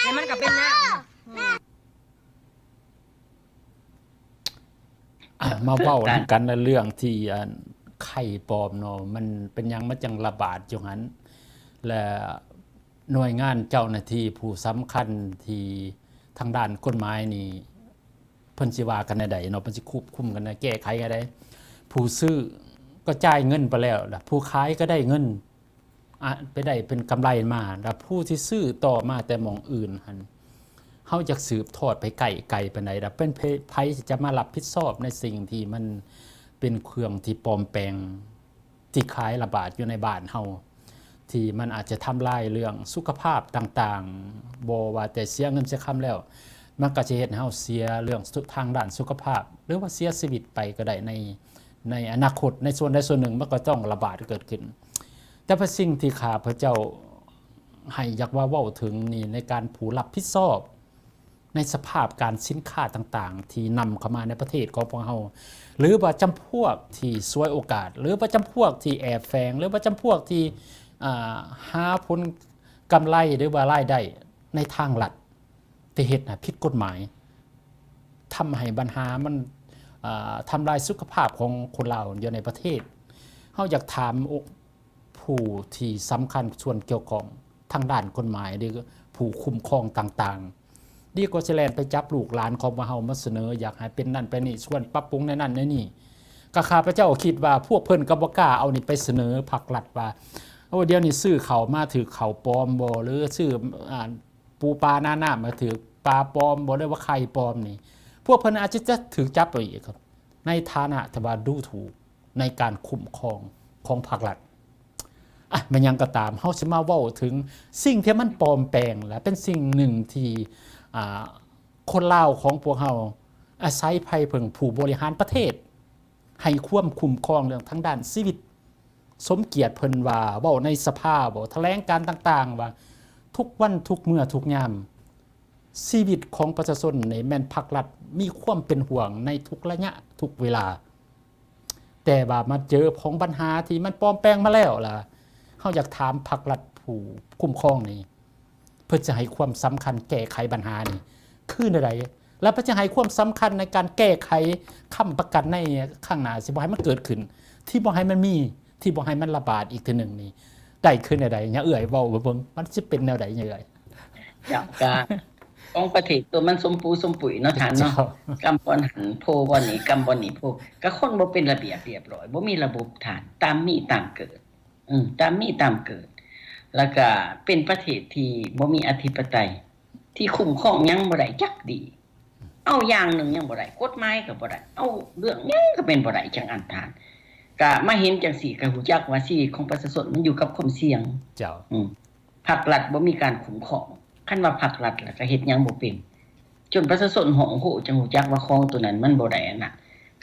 ແລ້ວມັນກໍເປັນນ້ຳ. ອ່າ ມາເວົ້ານຳກັນໃນເລື່ອງທີ່ ອັນ ໄຂ່ປອມເນາະ ມັນເປັນຫຍັງມັນຈັ່ງລະບາດຢູ່ຫັ້ນ ແລະ ໜ່ວຍງານເຈົ້າໜ້າທີ່ຜູ້ສຳຄັນທີ່ທາງດ້ານກົດໝາຍນີ້ ເພິ່ນຊິວ່າກັນແນວໃດເນາະ ເພິ່ນຊິຄວບຄຸມກັນແນວ ແກ້ໄຂກັນໃດ ຜູ້ຊື້ກໍຈ່າຍເງິນໄປແລ້ວ ແລະ ຜູ້ຂາຍກໍໄດ້ເງິນ ອາດໄປໄດ້ເປັນກຳໄລມາ ແລະ ຜູ້ທີ່ຊື້ຕໍ່ມາແຕ່ໝ່ອງອື່ນຫັ້ນ ເຮົາຢາກສືບທອດໄປໄກ ໄກປານໃດ ແລະ ເປັນໃຜ ໃຜທີ່ຈະມາຮັບຜິດຊອບໃນສິ່ງທີ່ມັນເປັນເຄື່ອງທີ່ປອມແປງ ທີ່ຂາຍລະບາດຢູ່ໃນບ້ານເຮົາ ທີ່ມັນອາດຈະທຳລາຍເລື່ອງສຸຂະພາບຕ່າງໆ ບໍ່ວ່າແຕ່ເສຍເງິນເສຍຄຳແລ້ວ ມັນກໍຈະເຮັດໃຫ້ເຮົາເສຍເລື່ອງສຸ ທາງດ້ານສຸຂະພາບ ຫຼືວ່າເສຍຊີວິດໄປກໍໄດ້ໃນ ໃນອະນາຄົດ ໃນສ່ວນໃດສ່ວນໜຶ່ງ ມັນກໍຕ້ອງລະບາດເກີດຂຶ້ນ. ແຕ່ວ່າສິ່ງທີ່ຂ້າພະເຈົ້າໃຫ້ຢາກວ່າເວົ້າເຖິງນີ້ ໃນການຜູ້ຮັບຜິດຊອບ ໃນສະພາບການສິນຄ້າຕ່າງໆ ທີ່ນຳເຂົ້າມາໃນປະເທດຂອງພວກເຮົາ ຫຼືວ່າຈຳພວກທີ່ສວຍໂອກາດ ຫຼືວ່າຈຳພວກທີ່ແອບແຝງ ຫຼືວ່າຈຳພວກທີ່ ອ່າ ຫາຜົນກຳໄລ ຫຼືວ່າລາຍໄດ້ໃນທາງລັດ ທີ່ເຮັດໃຫ້ຜິດກົດໝາຍ ທຳໃຫ້ບັນຫາມັນ ອ່າ ທຳລາຍສຸຂະພາບຂອງຄົນລາວຢູ່ໃນປະເທດ. ເຮົາຢາກຖາມ ຜູ້ທີ່ສຳຄັນສ່ວນກ່ຽວຂ້ອງທາງດ້ານກົດໝາຍ ຫຼື ຜູ້ຄຸ້ມຄອງຕ່າງໆ ດີກວ່າຊິແລ່ນໄປຈັບລູກຫຼານຂອງພວກເຮົາມາສະເໜີ ຢາກໃຫ້ເປັນນັ້ນເປັນນີ້ ຊວນປັບປຸງໃນນັ້ນໃນນີ້. ກໍຂ້າພະເຈົ້າຄິດວ່າພວກເພິ່ນກໍບໍ່ກ້າເອົານີ້ໄປສະເໜີພັກລັດວ່າ ໂອ້ ດຽວນີ້ຊື້ເຂົ້າມາຖືກເຂົ້າປອມບໍ່ ຫຼື ຊື້ ອ່າ ປູປານານ້ຳມາຖືກປາປອມບໍ່ ຫຼືວ່າໄຂ່ປອມນີ້ ພວກເພິ່ນອາດຈະ ຈະຖືກຈັບໄປອີກ ໃນຖານະທີ່ວ່າດູຖູກໃນການຄຸ້ມຄອງຂອງພັກລັດ. ອະ ແມ່ນຫຍັງກໍຕາມ ເຮົາຊິມາເວົ້າເຖິງສິ່ງທີ່ມັນປອມແປງ ແລະ ເປັນສິ່ງໜຶ່ງທີ່ ອ່າ ຄົນລາວຂອງພວກເຮົາອາໄສໄພເພິ່ງຜູ້ບໍລິຫານປະເທດ ໃຫ້ຄວາມຄຸ້ມຄອງເລື່ອງທາງດ້ານຊີວິດ. ສົມກຽດເພິ່ນວ່າ ເວົ້າໃນສະພາ ເວົ້າຖະແຫຼງການຕ່າງໆ ວ່າທຸກວັນ ທຸກເມື່ອ ທຸກຍາມ ຊີວິດຂອງປະຊາຊົນນີ້ແມ່ນພັກລັດມີຄວາມເປັນຫ່ວງໃນທຸກໄລຍະ ທຸກເວລາ. ແຕ່ວ່າມາເຈີຂອງບັນຫາທີ່ມັນປອມແປງມາແລ້ວລະ ເຮົາຢາກຖາມພັກລັດຜູ້ຄຸ້ມຄອງນີ້ ເພິ່ນຈະໃຫ້ຄວາມສຳຄັນແກ້ໄຂບັນຫານີ້ຄືແນວໃດ? ແລະ ເພິ່ນຈະໃຫ້ຄວາມສຳຄັນໃນການແກ້ໄຂຄ້ຳປະກັນໃນຂ້າງໜ້າ ຊິບໍ່ໃຫ້ມັນເກີດຂຶ້ນ ທີ່ບໍ່ໃຫ້ມັນມີ ທີ່ບໍ່ໃຫ້ມັນລະບາດອີກເທື່ອໜຶ່ງນີ້ ໄດ້ຄືແນວໃດ? ຍາເອື້ອຍເວົ້າມາເບິ່ງ ມັນຊິເປັນແນວໃດຍາເອື້ອຍ? ເຈົ້າ ກະຂອງປະເທດຕົວມັນສົມປູສົມປຸຍເນາະທ່ານເນາະ ເຈົ້າ ກຳບ່ອນຫັ້ນໂພບ່ອນນີ້ ກຳບ່ອນນີ້ໂພ ກະຄົນບໍ່ເປັນລະບຽບລຽບຮ້ອຍ ບໍ່ມີລະບົບທ່ານ ຕາມມີຕາມເກີດ ອືມ ຕາມມີຕາມເກີດ ແລ້ວກະເປັນປະເທດທີ່ບໍ່ມີອະທິປະໄຕ ທີ່ຄຸ້ມຄອງຫຍັງບໍ່ໄດ້ຈັກດີ ເອົາຢ່າງໜຶ່ງຍັງບໍ່ໄດ້ ກົດໝາຍກໍບໍ່ໄດ້ ເອົາເລື່ອງຫຍັງກໍເປັນບໍ່ໄດ້ ຈັ່ງອັນທ່ານ ກະມາເຫັນຈັ່ງຊີ້ ກະຮູ້ຈັກວ່າຊີວິດຂອງປະຊາຊົນມັນຢູ່ກັບຄວາມສ່ຽງ ເຈົ້າ ອືມ ພັກລັດບໍ່ມີການຄຸ້ມຄອງ ຄັນວ່າພັກລັດລະກະເຮັດຫຍັງບໍ່ເປັນ ຈົນປະຊາຊົນຮ້ອງໂຮ ຈັ່ງຮູ້ຈັກວ່າຂອງໂຕນັ້ນມັນບໍ່ໄດ້ອັນນັ້ນ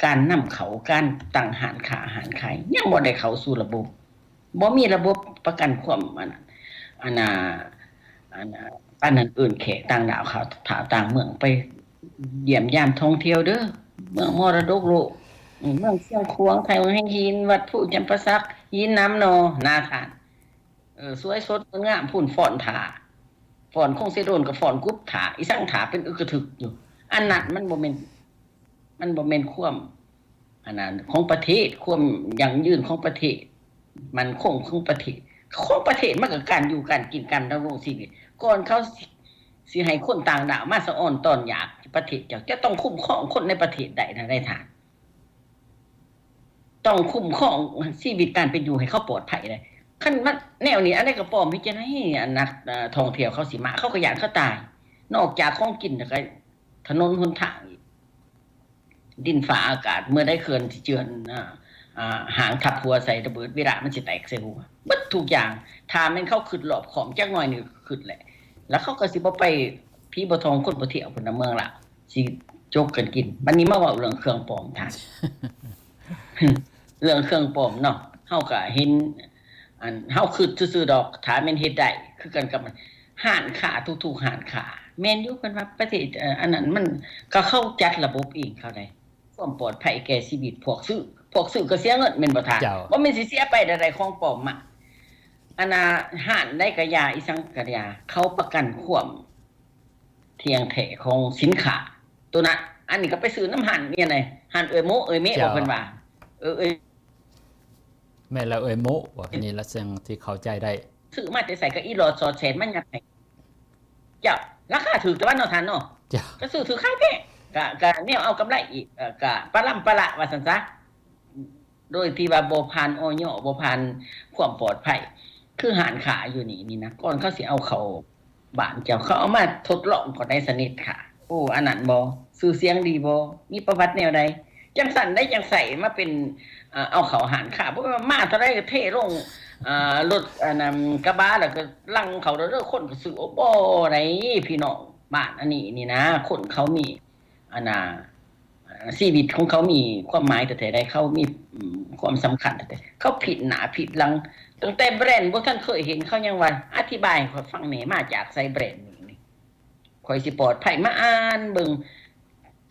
ການນຳເຂົ້າ ການຕັ້ງຮ້ານຄ້າຮ້ານຂາຍ ຍັງບໍ່ໄດ້ເຂົ້າສູ່ລະບົບ ບໍ່ມີລະບົບປະກັນຄວາມ ອັນ ອັນ ອັນ ອັນນັ້ນເອີ້ນແຂກຕ່າງດ້າວເຂົ້າ ຖ້າຕ່າງເມືອງໄປຢ້ຽມຢາມທ່ອງທ່ຽວເດີ້ ເມືອງມໍລະດົກໂລກ ເມືອງຊຽງຂວາງ ໄທ ເມືອງແຮງຫີນ ວັດພູຈຳປາສັກ ຫີນໜາມໜໍ່ ນາທ່ານ ເອີ ສວຍສົດງົດງາມ ພຸ້ນຟ້ອນຖ້າ ຟ້ອນຄົງເຊໂດນກໍຟ້ອນກຸບຖ້າ ອີສັງຖ້າເປັນອຶກກະທຶກຢູ່ ອັນນັ້ນມັນບໍ່ແມ່ນ ມັນບໍ່ແມ່ນຄວາມ ອັນນັ້ນຂອງປະເທດ ຄວາມຢັ້ງຢືນຂອງປະເທດ ໝັ້ນຄົງຂອງປະເທດ ຂອງປະເທດມັນກໍການຢູ່ການກິນ ການດຳລົງຊີວິດ ກ່ອນເຂົາຊິ ຊິໃຫ້ຄົນຕ່າງດ້າວມາສະອອນຕ້ອນຢາກປະເທດເຈົ້າ ເຈົ້າຕ້ອງຄຸ້ມຄອງຄົນໃນປະເທດໄດ້ນະ ໄດ້ທ່ານ ຕ້ອງຄຸ້ມຄອງຊີວິດການເປັນຢູ່ໃຫ້ເຂົາປອດໄພໄດ໋ ຄັນມັນແນວນີ້ ອັນໃດກໍປອມ ເຮັດຈັ່ງໃດ ອັນນັກ ເອີ ທ່ອງທ່ຽວເຂົາຊິມາ ເຂົາກໍຢ້ານເຂົາຕາຍ ນອກຈາກຂອງກິນແລ້ວກໍຖະໜົນຫົນທາງອີກ ດິນຟ້າອາກາດ ເມື່ອໃດເຂື່ອນຊິເຈື່ອນ ອ່າ ອ່າ ຫາງທັບຫົວໃສ່ ລະເບີດເວລາມັນຊິແຕກໃສ່ຫົວ ເບິດທຸກຢ່າງ ຖ້າແມ່ນເຂົາຄິດລອບຄອບຈັກໜ້ອຍໜຶ່ງ ຄິດແຫຼະ ແລ້ວເຂົາກໍຊິບໍ່ໄປ ຜີບໍ່ທ່ອງຄົນບໍ່ທ່ຽວພຸ້ນນະ ເມືອງລາວ ຊິຈົກກັນກິນ ບັດນີ້ມາເວົ້າເລື່ອງເຄື່ອງປອມທ່ານ ເລື່ອງເຄື່ອງປອມເນາະ ເຮົາກໍເຫັນ ອັນ ເຮົາຄິດຊື່ໆດອກ ຖ້າແມ່ນເຮັດໄດ້ ຄືກັນກັບຮ້ານຄ້າ ທຸກໆຮ້ານຄ້າ ແມ່ນຢູ່ ເພິ່ນວ່າປະເທດ ເອີ ອັນນັ້ນມັນ ກໍເຂົາຈັດລະບົບເອງເຂົາໄດ໋ ຄວາມປອດໄພແກ່ຊີວິດພວກຊື້ ພວກຊື້ກໍເສຍເງິນແມ່ນບໍ່ທ່ານ? ເຈົ້າ ບໍ່ແມ່ນຊິເສຍໄປແນວໃດ ຂອງປອມມາ ອັນນ່າ ຮ້ານໃດກໍຢ່າ ອີສັງກໍຢ່າ ເຂົາປະກັນຄວາມ ທ່ຽງແທ້ຂອງສິນຄ້າໂຕນັ້ນ. ອັນນີ້ກໍໄປຊື້ນຳຮ້ານນີ້ນະ ຮ້ານເອື້ອຍໂມ ເອື້ອຍເມ ເຈົ້າ ບອກເພິ່ນວ່າ ເອີ ເອື້ອຍ ແມ່ນແລ້ວ ເອື້ອຍໂມ ນີ້ລະ ເຊິ່ງທີ່ເຂົ້າໃຈໄດ້ ຊື້ມາແຕ່ໃສ ກໍອີຫຼອດສອດແສນມາຍັດໃຫ້ ເຈົ້າ ລາຄາຖືກແຕ່ວ່າເນາະທ່ານເນາະ ເຈົ້າ ກໍຊື້ຖືກຂາຍແພງ ກະ ກະແນວເອົາກຳໄລອີກ ເອີ ກະປະລຳປະລະວ່າຊັ້ນຊະ ໂດຍທີ່ວ່າບໍ່ຜ່ານ ອອຍ ບໍ່ຜ່ານຄວາມປອດໄພ ຄືຮ້ານຄ້າຢູ່ນີ້ນີ້ນະ ກ່ອນເຂົາຊິເອົາເຂົ້າບ້ານເຈົ້າ ເຂົາເອົາມາທົດລອງກ່ອນໃດ ສະນິດຄ່າ ໂອ້ ອັນນັ້ນບໍ່ ຊື່ສຽງດີບໍ່ ມີປະຫວັດແນວໃດ ຈັ່ງຊັ້ນໄດ໋ ຈັ່ງໃສ່ມາເປັນ ເອີ ເອົາເຂົ້າຮ້ານຄ້າ ບໍ່ແມ່ນວ່າມາເທົ່າໃດກໍເທລົງ ອ່າ ລົດ ອັນນັ້ນ ກະບະ ແລ້ວກໍລັງເຂົ້າເດີ ຄົນກໍຊື້ ໂອ້ ບໍ່ໄດ໋ ພີ່ນ້ອງ ບ້ານອັນນີ້ນີ້ນະ ຄົນເຂົາມີ ອັນນ່າ ຊີວິດຂອງເຂົາມີຄວາມໝາຍແທ້ໆໃດ໋ ເຂົາມີ ອືມ ຄວາມສຳຄັນແທ້ໆ ເຂົາຜິດໜ້າຜິດຫຼັງ ຕັ້ງແຕ່ແບຣນບໍ່ທັນເຄີຍເຫັນ ເຂົາຍັງວ່າ ອະທິບາຍໃຫ້ຂ້ອຍຟັງແດ່ ມາຈາກໃສແບຣນນີ້ ຂ້ອຍຊິປອດໄພ ມາອ່ານເບິ່ງ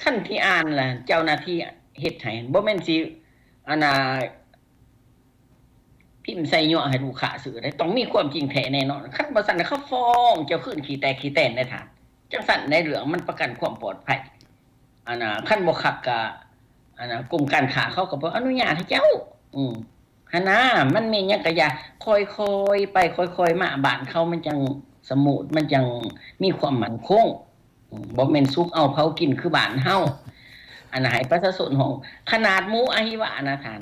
ຄັນທີ່ອ່ານລະ ເຈົ້າໜ້າທີ່ເຮັດໃຫ້ ບໍ່ແມ່ນຊິ ອັນນ່າ ພິມໃສ່ຍົວະໃຫ້ລູກຄ້າຊື້ໄດ໋ ຕ້ອງມີຄວາມຈິງແທ້ແນ່ນອນ ຄັນບໍ່ຊັ້ນ ເຂົາຟ້ອງເຈົ້າຄືນຂີ້ແຕກຂີ້ແຕນໄດ໋ທ່ານ ຈັ່ງຊັ້ນໃດ໋ ເລື່ອງມັນປະກັນຄວາມປອດໄພ ອັນນ່າ ຄັນບໍ່ຄັກກະ ອັນນ່າ ກົມການຄ້າເຂົາກໍບໍ່ອະນຸຍາດໃຫ້ເຈົ້າ ອືມ ຫັ້ນນາ ມັນແມ່ນຫຍັງກະຢ່າ ຄ່ອຍໆໄປ ຄ່ອຍໆມາ ບ້ານເຂົາມັນຈັ່ງສະໝູດ ມັນຈັ່ງມີຄວາມໝັ້ນຄົງ ອືມ ບໍ່ແມ່ນສຸກເອົາເຜົາກິນຄືບ້ານເຮົາ ອັນໃຫ້ປະຊາຊົນຮ້ອງ ຂະໜາດໝູອະຫິວະນະທ່ານ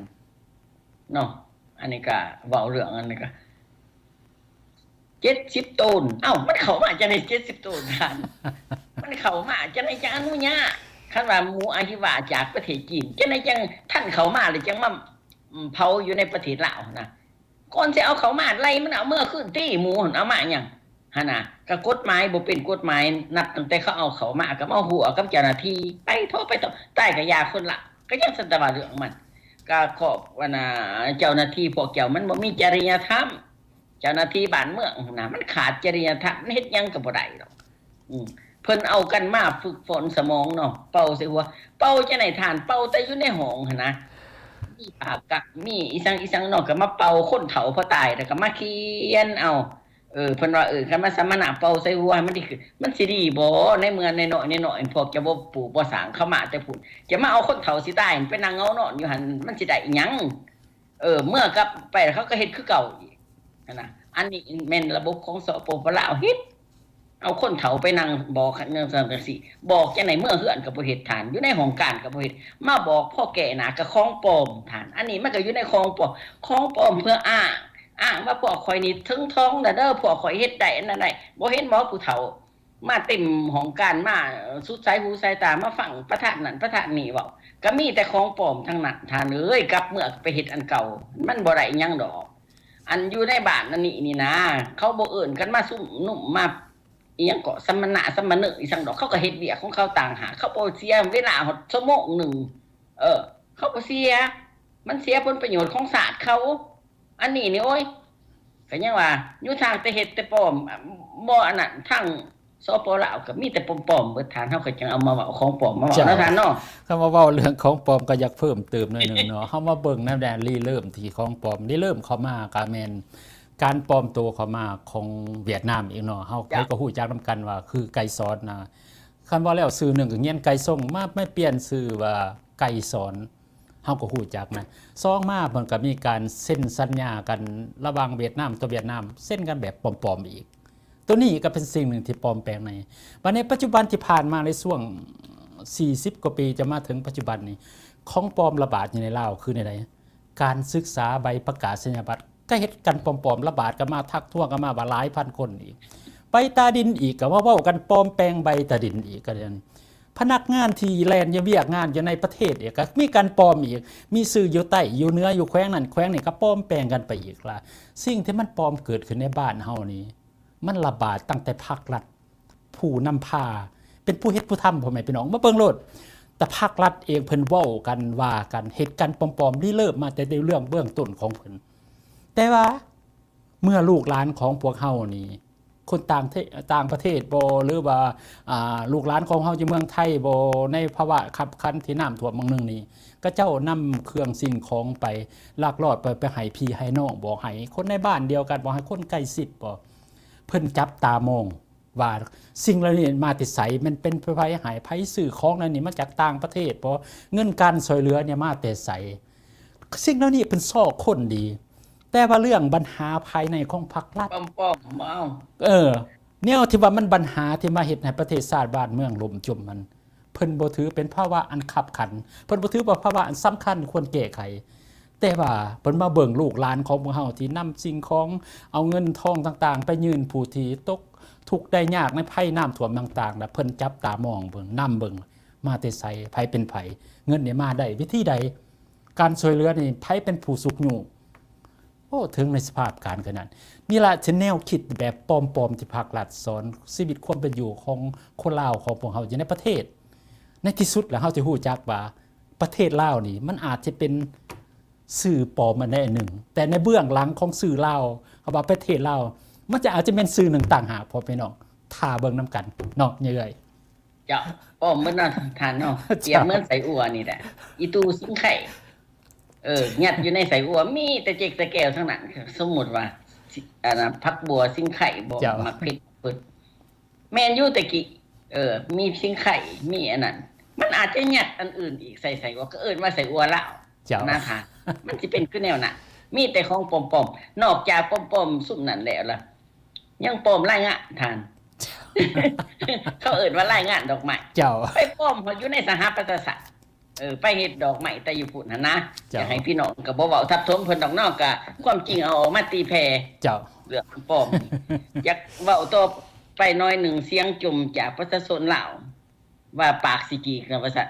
ເນາະ ອັນນີ້ກະເວົ້າເລື່ອງອັນນີ້ກະເຈັດສິບໂຕນ ເອົ້າ ມັນເຂົ້າມາຈັ່ງໃດເຈັດສິບໂຕນທ່ານ ມັນເຂົ້າມາຈັ່ງໃດຈັ່ງອະນຸຍາດ ຄັນວ່າໝູອະຫິວະຈາກປະເທດຈີນ ຈັ່ງໃດຈັ່ງທັນເຂົ້າມາ ແລ້ວຈັ່ງມາ ອືມ ເຜົາຢູ່ໃນປະເທດລາວຫັ້ນນະ ກ່ອນຊິເອົາເຂົ້າມາ ໄລ່ມັນເອົາເມືອຄືນຕິ ໝູຫັ້ນເອົາມາຫຍັງຫັ້ນນະ ກະກົດໝາຍບໍ່ເປັນກົດໝາຍ ນັບຕັ້ງແຕ່ເຂົາເອົາເຂົ້າມາ ກະມາຫົວກັບເຈົ້າໜ້າທີ່ ໄປເຖາະ ໄປເຖາະ ຕາຍກະຢ່າຄົນລາວ ກະຍັງສັນຕະວ່າເລື່ອງມັນ ກະຂອບ ອັນນ່າ ເຈົ້າໜ້າທີ່ພວກເຈົ້າມັນບໍ່ມີຈະລິຍະທຳ ເຈົ້າໜ້າທີ່ບ້ານເມືອງຫັ້ນນະ ມັນຂາດຈະລິຍະທຳ ມັນເຮັດຫຍັງກະບໍ່ໄດ້ດອກ ອືມ ເພິ່ນເອົາກັນມາຝຶກຝົນສະໝອງເນາະ ເປົ່າໃສ່ຫົວ ເປົ່າຈັ່ງໃດທ່ານ ເປົ່າແຕ່ຢູ່ໃນຫ້ອງຫັ້ນນະ ມີປາກກະ ມີອີ່ສັງອີ່ສັງເນາະ ກະມາເປົ່າ ຄົນເຖົ້າພໍຕາຍແລ້ວກະມາຂຽນເອົາ ເອີ ເພິ່ນວ່າ ເອີ ຄັນມາສຳມະນະເປົ່າໃສ່ຫົວໃຫ້ມັນດີຂຶ້ນ ມັນຊິດີບໍ່ ໃນເມື່ອນ້ອຍໆ ນ້ອຍໆ ພວກເຈົ້າບໍ່ປູກບໍ່ສ້າງ ເຂົາມາແຕ່ພຸ້ນ ຈະມາເອົາຄົນເຖົ້າຊິຕາຍໄປນັ່ງເຫງົານອນຢູ່ຫັ້ນ ມັນຊິໄດ້ອີ່ຫຍັງ ເອີ ເມື່ອກັບໄປເຂົາກໍເຮັດຄືເກົ່າອີກຫັ້ນນະ ອັນນີ້ແມ່ນລະບົບຂອງ ສປປ ລາວ ເຮັດ ເອົາຄົນເຖົ້າໄປນັ່ງບອກຈັ່ງຊັ້ນຈັ່ງຊີ້ ບອກຈັ່ງໃດ ເມືອເຮືອນກໍບໍ່ເຮັດ ທ່ານ ຢູ່ໃນຫ້ອງການກໍບໍ່ເຮັດ ມາບອກພໍແກ້ໜ້າກໍຂອງປອມ ທ່ານ ອັນນີ້ມັນກໍຢູ່ໃນຂອງປອມ ຂອງປອມເພື່ອອ້າງ ອ້າງວ່າພວກຂ້ອຍນີ້ເຖິງທອງແລ້ວເດີ ພວກຂ້ອຍເຮັດໄດ້ອັນນັ້ນໄດ້ ບໍ່ເຫັນບໍ່ຜູ້ເຖົ້າ ມາເຕັມຫ້ອງການ ມາສຸດສາຍຫູສາຍຕາ ມາຟັງປະທານນັ້ນປະທານນີ້ເວົ້າ ກະມີແຕ່ຂອງປອມທັງນັ້ນ ທ່ານເອີຍ ກັບເມືອໄປເຮັດອັນເກົ່າ ມັນບໍ່ໄດ້ຫຍັງດອກ ອັນຢູ່ໃນບ້ານອັນນີ້ນີ້ນາ ເຂົາບໍ່ເອີ້ນກັນມາຊຸມນຸມ ມາອີ່ຫຍັງເກາະ ສຳມະນະ ສຳມະເນີ ອີ່ສັງດອກ ເຂົາກະເຮັດວຽກຂອງເຂົາຕ່າງຫາກ ເຂົາບໍ່ເສຍເວລາຮອດຊົ່ວໂມງໜຶ່ງ ເອີ ເຂົາບໍ່ເສຍ ມັນເສຍຜົນປະໂຫຍດຂອງຊາດເຂົາ ອັນນີ້ນີ້ ໂອ້ຍ ກະຍັງວ່າຢູ່ທາງແຕ່ເຮັດແຕ່ປອມ ບໍ່ອັນນັ້ນ ທາງ ສປ ລາວ ກະມີແຕ່ປອມໆເບິດ ທ່ານ ເຮົາກະຈັ່ງເອົາມາເວົ້າຂອງປອມມາເວົ້າເນາະ ເຈົ້າ ທ່ານເນາະ ຄັນວ່າເວົ້າເລື່ອງຂອງປອມກະຢາກເພີ່ມເຕີມໜ້ອຍໜຶ່ງເນາະ ເຮົາມາເບິ່ງນຳແດ່ ລິເລີ່ມທີ່ຂອງປອມ ລິເລີ່ມເຂົ້າມາກະແມ່ນການປອມໂຕເຂົ້າມາຂອງຫວຽດນາມອີກເນາະ ເຮົາ ເຈົ້າ ໃຜກະຮູ້ຈັກນຳກັນວ່າຄືໄກສອນນະ ຄັນວ່າແລ້ວຊື່ໜຶ່ງກະງຽນໄກຊົງ ມາ ມາປ່ຽນຊື່ວ່າໄກສອນ ເຮົາກໍຮູ້ຈັກນະ ສອງມາເພິ່ນກໍມີການເຊັນສັນຍາກັນລະຫວ່າງຫວຽດນາມຕໍ່ຫວຽດນາມ ເຊັນກັນແບບປອມໆອີກ ໂຕນີ້ກໍເປັນສິ່ງໜຶ່ງທີ່ປອມແປງໃນ ບາດນີ້ປັດຈຸບັນທີ່ຜ່ານມາໃນຊ່ວງສີ່ສິບກວ່າປີ ຈະມາເຖິງປັດຈຸບັນນີ້ ຂອງປອມລະບາດຢູ່ໃນລາວຄືແນວໃດ? ການສຶກສາໃບປະກາດໄສຍະບັດ ກໍເຮັດກັນປອມໆ ລະບາດກັນມາ ທັກທ້ວງກັນມາວ່າຫຼາຍພັນຄົນອີກ ໃບຕາດິນອີກ ກໍມາເວົ້າກັນປອມແປງໃບຕາດິນອີກ ກໍ ພະນັກງານທີ່ແລ່ນວຽກງານຢູ່ໃນປະເທດອີກ ກໍມີການປອມອີກ ມີຊື່ຢູ່ໃຕ້ ຢູ່ເໜືອ ຢູ່ແຂວງນັ້ນແຂວງນີ້ ກໍປອມແປງກັນໄປອີກລະ ສິ່ງທີ່ມັນປອມເກີດຂຶ້ນໃນບ້ານເຮົານີ້ ມັນລະບາດຕັ້ງແຕ່ພັກລັດ ຜູ້ນຳພາ ເປັນຜູ້ເຮັດຜູ້ທຳ ພໍ່ແມ່ພີ່ນ້ອງ ມາເບິ່ງໂລດ ແຕ່ພັກລັດເອງເພິ່ນເວົ້າກັນ ວ່າກັນ ເຮັດກັນປອມໆ ລິເລີ່ມມາແຕ່ໃນເລື່ອງເບື້ອງຕົ້ນຂອງເພິ່ນ ແຕ່ວ່າ ເມື່ອລູກຫຼານຂອງພວກເຮົານີ້ ຄົນຕ່າງເທ- ຕ່າງປະເທດບໍ ຫຼືວ່າ ອ່າ ລູກຫຼານຂອງເຮົາຢູ່ເມືອງໄທບໍ ໃນພາວະຄັບຂັນທີ່ນ້ຳຖ້ວມໝ່ອງໜຶ່ງນີ້ ເຂົາເຈົ້ານຳເຄື່ອງສິ່ງຂອງໄປ ລັກລອບໄປ ໄປໃຫ້ພີ່ໃຫ້ນ້ອງບໍ ໃຫ້ຄົນໃນບ້ານດຽວກັນບໍ ໃຫ້ຄົນໃກ້ຊິດບໍ ເພິ່ນຈັບຕາມອງ ວ່າສິ່ງເຫຼົ່ານີ້ມາແຕ່ໃສ? ມັນເປັນໃຜໃຫ້? ໃຜຊື້ຂອງເຫຼົ່ານີ້ມາຈາກຕ່າງປະເທດບໍ່? ເງິນການຊ່ວຍເຫຼືອນີ້ມາແຕ່ໃສ? ສິ່ງເຫຼົ່ານີ້ເພິ່ນຊອກຄົ້ນດີ, ແຕ່ວ່າເລື່ອງບັນຫາພາຍໃນຂອງພັກລັດ ປ້ອມໆ ບໍ່ເອົາ. ເອີ ແນວທີ່ວ່າມັນບັນຫາທີ່ມາເຮັດໃຫ້ປະເທດຊາດບ້ານເມືອງລົ້ມຈົມຫັ້ນ ເພິ່ນບໍ່ຖືເປັນພາວະອັນຄັບຂັນ, ເພິ່ນບໍ່ຖືວ່າພາວະອັນສຳຄັນຄວນແກ້ໄຂ. ແຕ່ວ່າເພິ່ນມາເບິ່ງລູກຫຼານຂອງພວກເຮົາທີ່ນຳສິ່ງຂອງ ເອົາເງິນທອງຕ່າງໆ ໄປຍື່ນຜູ້ທີ່ຕົກທຸກໄດ້ຍາກໃນໄພນ້ຳຖ້ວມຕ່າງໆ ແລະ ເພິ່ນຈັບຕາມອງເບິ່ງ, ນຳເບິ່ງ ມາແຕ່ໃສ? ໃຜເປັນໃຜ? ເງິນນີ້ມາໄດ້ວິທີໃດ? ການຊ່ວຍເຫຼືອນີ້ໃຜເປັນຜູ້ຊຸກຍູ້? ໂອ້ ເຖິງໃນສະພາບການຂະໜາດນັ້ນ. ນີ້ລະ ເປັນແນວຄິດແບບປອມໆ ທີ່ພັກລັດສອນຊີວິດຄວາມເປັນຢູ່ຂອງຄົນລາວຂອງພວກເຮົາຢູ່ໃນປະເທດ. ໃນທີ່ສຸດລະ ເຮົາຈະຮູ້ຈັກວ່າປະເທດລາວນີ້ ມັນອາດຈະເປັນຊື່ປອມອັນໃດອັນໜຶ່ງ, ແຕ່ໃນເບື້ອງຫຼັງຂອງຊື່ລາວ ເຮົາວ່າປະເທດລາວ ມັນຈະອາດຈະແມ່ນຊື່ໜຶ່ງຕ່າງຫາກ ພໍ່ແມ່ພີ່ນ້ອງ. ຖ້າເບິ່ງນຳກັນເນາະ ຍາຍເອື້ອຍ. ເຈົ້າ ປ້ອມເບິດເນາະທ່ານເນາະ. ເຈົ້າ ປຽບເໝືອນໄສ້ອົ່ວນີ້ແຫຼະ ອີຕູ່ຊິງໄຂ່ ເອີ ຍັດຢູ່ໃນໄສ້ອົ່ວ ມີແຕ່ເຈັກແຕ່ແກວທັງນັ້ນ. ສົມມຸດວ່າ ຊິ ອັນນະ ຜັກບົວຊິງໄຂ່ບໍ ເຈົ້າ ໝາກເຜັດເພິ່ນ ແມ່ນຢູ່ແຕ່ກີ້ ເອີ ມີຊິງໄຂ່ ມີອັນນັ້ນ ມັນອາດຈະຍັດອັນອື່ນອີກໃສ່ໄສ້ອົ່ວ ກໍເອີ້ນວ່າໄສ້ອົ່ວລາວ. ເຈົ້າ ນະທ່ານ ມັນຊິເປັນຄືແນວນັ້ນ. ມີແຕ່ຂອງປອມໆ ນອກຈາກປອມໆຊຸມນັ້ນແລ້ວລະ ຍັງປອມລາຍງານທ່ານ. ເຂົາເອີ້ນວ່າລາຍງານດອກໄມ້. ເຈົ້າ ໄປປອມຢູ່ໃນສະຫະປະຊາຊາດ. ເອີ ໄປເຮັດດອກໄມ້ແຕ່ຢູ່ພຸ້ນຫັ້ນນະ. ເຈົ້າ ຢາກໃຫ້ພີ່ນ້ອງກໍບໍ່ເວົ້າທັບຖົມເພິ່ນດອກເນາະ, ກະຄວາມຈິງເອົາອອກມາຕີແຜ່. ເຈົ້າ ເລື່ອງປອມນີ້ ຢາກເວົ້າຕໍ່ໄປໜ້ອຍໜຶ່ງ, ສຽງຈົ່ມຈາກປະຊາຊົນລາວ ວ່າປາກຊິກີກນະວ່າຊັ້ນ.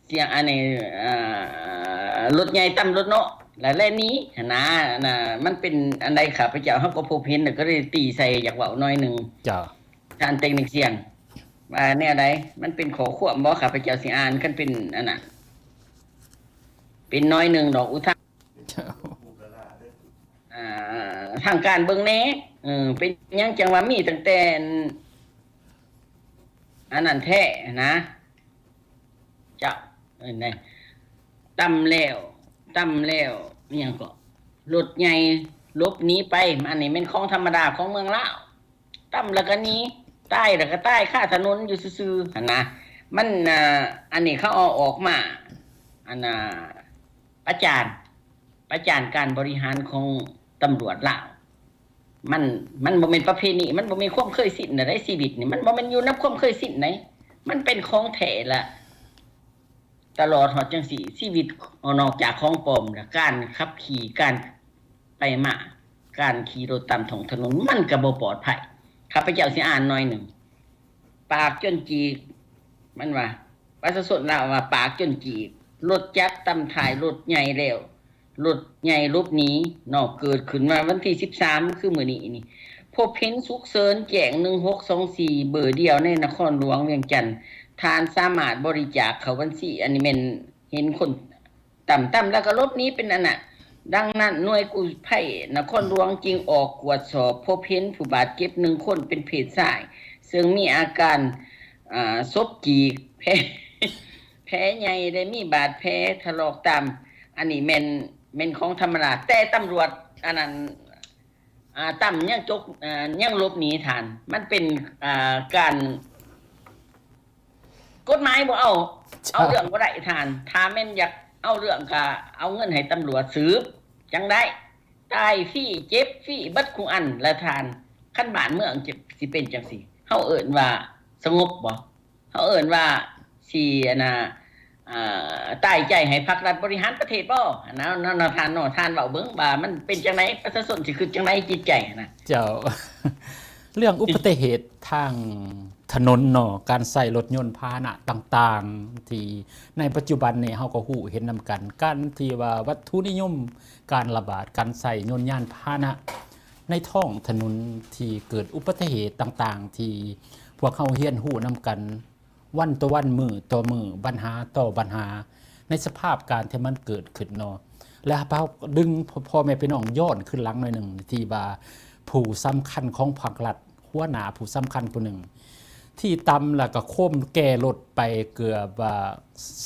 ສຽງອັນນີ້ ເອີ ລົດໃຫຍ່ຕຳລົດເນາະ ແລະ ແລ່ນໜີຫັ້ນນະ. ອັນນະ ມັນເປັນອັນໃດ ຂ້າພະເຈົ້າເຮົາກໍພົບເຫັນ ແລ້ວກໍໄດ້ຕີໃສ່ ຢາກເວົ້າໜ້ອຍໜຶ່ງ. ເຈົ້າ ທ່ານເຕັກນິກຊຽນ ວ່າແນວໃດ? ມັນເປັນຂໍ້ຄວາມບໍ່? ຂ້າພະເຈົ້າຊິອ່ານ ຄັນເປັນອັນນັ້ນ ເປັນໜ້ອຍໜຶ່ງດອກອຸທາ ອ່າ ທາງການເບິ່ງແດ່. ເອີ ເປັນຫຍັງຈັ່ງວ່າມີຕັ້ງແຕ່ອັນນັ້ນແທ້ນະ? ເຈົ້າ ເອີ ຕຳແລ້ວ ຕຳແລ້ວ ອີຫຍັງເກາະ ລົດໃຫຍ່ຫຼົບໜີໄປ. ອັນນີ້ແມ່ນຂອງທຳມະດາຂອງເມືອງລາວ. ຕຳແລ້ວກໍໜີ, ຕາຍແລ້ວກໍຕາຍຄາຖະໜົນຢູ່ຊື່ໆ ຫັ້ນນະ. ມັນ ອ່າ ອັນນີ້ເຂົາເອົາອອກມາ ອັນນ່າ ປະຈານ ປະຈານການບໍລິຫານຂອງຕຳຫຼວດລາວ. ມັນ ມັນບໍ່ແມ່ນປະເພນີ, ມັນບໍ່ແມ່ນຄວາມເຄີຍຊິນໃດ໋. ຊີວິດນີ້ມັນບໍ່ແມ່ນຢູ່ນຳຄວາມເຄີຍຊິນໃດ໋, ມັນເປັນຂອງແທ້ລະ. ຕະຫຼອດຮອດຈັ່ງຊີ້ ຊີວິດນອກຈາກຂອງປອມລະ ການຂັບຂີ່ ການໄປມາ ການຂີ່ລົດຕາມທ້ອງຖະໜົນ ມັນກະບໍ່ປອດໄພ. ຂ້າພະເຈົ້າຊິອ່ານໜ້ອຍໜຶ່ງ. ປາກຈົນຈີກ ມັນວ່າ ປະຊາຊົນລາວວ່າປາກຈົນຈີກ, ລົດຈັກຕຳທ້າຍລົດໃຫຍ່ແລ້ວ ລົດໃຫຍ່ຫຼົບໜີເນາະ. ເກີດຂຶ້ນມາວັນທີສິບສາມ ຄືມື້ນີ້ນີ້ ພົບເຫັນສຸກເສີນແຈ້ງໜຶ່ງຫົກສອງສີ່ ເບີດຽວໃນນະຄອນຫຼວງວຽງຈັນ. ທ່ານສາມາດບໍລິຈາກເຂົ້າບັນຊີ. ອັນນີ້ແມ່ນເຫັນຄົນຕຳ ຕຳແລ້ວກໍຫຼົບໜີເປັນອັນນະ. ດັ່ງນັ້ນ ໜ່ວຍກູ້ໄພນະຄອນຫຼວງຈຶ່ງອອກກວດສອບ ພົບເຫັນຜູ້ບາດເຈັບໜຶ່ງຄົນເປັນເພດຊາຍ ເຊິ່ງມີອາການ ອ່າ ສົບຈີກ ແຜ ແຜໃຫຍ່ ແລະ ມີບາດແຜຖະຫຼອກຕາມ. ອັນນີ້ແມ່ນ ແມ່ນຂອງທຳມະດາ, ແຕ່ຕຳຫຼວດອັນນັ້ນ ອ່າ ຕຳຍັງຈົກ ອ່າ ຍັງຫຼົບໜີທ່ານ. ມັນເປັນ ອ່າ ການ ກົດໝາຍບໍ່ເອົາ ເອົາເລື່ອງບໍ່ໄດ້ທ່ານ. ຖ້າແມ່ນຢາກເອົາເລື່ອງ ກໍເອົາເງິນໃຫ້ຕຳຫຼວດສືບ ຈັ່ງໄດ້. ຕາຍຟຣີ ເຈັບຟຣີ ເບິດຄູ່ອັນລະທ່ານ. ຄັນບ້ານເມືອງຈະ ຊິເປັນຈັ່ງຊີ້ ເຮົາເອີ້ນວ່າສະຫງົບບໍ່? ເຮົາເອີ້ນວ່າຊິ ອັນນ່າ ເອີ ຕາຍໃຈໃຫ້ພັກລັດບໍລິຫານປະເທດບໍ່? ອັນນັ້ນເນາະ ທ່ານເນາະ, ທ່ານເວົ້າເບິ່ງວ່າມັນເປັນຈັ່ງໃດ? ປະຊາຊົນຊິຄິດຈັ່ງໃດ? ຈິດໃຈຫັ້ນນະ. ເຈົ້າ ເລື່ອງອຸປະຕິເຫດທາງຖະໜົນເນາະ, ການໃຊ້ລົດຍົນພາຫະນະຕ່າງໆ ທີ່ໃນປັດຈຸບັນນີ້ເຮົາກໍຮູ້ເຫັນນຳກັນ, ການທີ່ວ່າວັດຖຸນິຍົມ ການລະບາດ ການໃຊ້ຍົນຍານພາຫະນະໃນທ້ອງຖະໜົນ ທີ່ເກີດອຸປະຕິເຫດຕ່າງໆ ທີ່ພວກເຮົາຮຽນຮູ້ນຳກັນ ວັນຕໍ່ວັນ ມື້ຕໍ່ມື້ ບັນຫາຕໍ່ບັນຫາ ໃນສະພາບການທີ່ມັນເກີດຂຶ້ນເນາະ. ແລະ ເຮົາດຶງພໍ່ແມ່ພີ່ນ້ອງຍ້ອນຄືນຫຼັງໜ້ອຍໜຶ່ງ ທີ່ວ່າຜູ້ສຳຄັນຂອງພັກລັດ ຫົວໜ້າຜູ້ສຳຄັນຜູ້ໜຶ່ງ ທີ່ຕຳແລ້ວກໍໂຄມແກ່ລົດໄປເກືອບວ່າ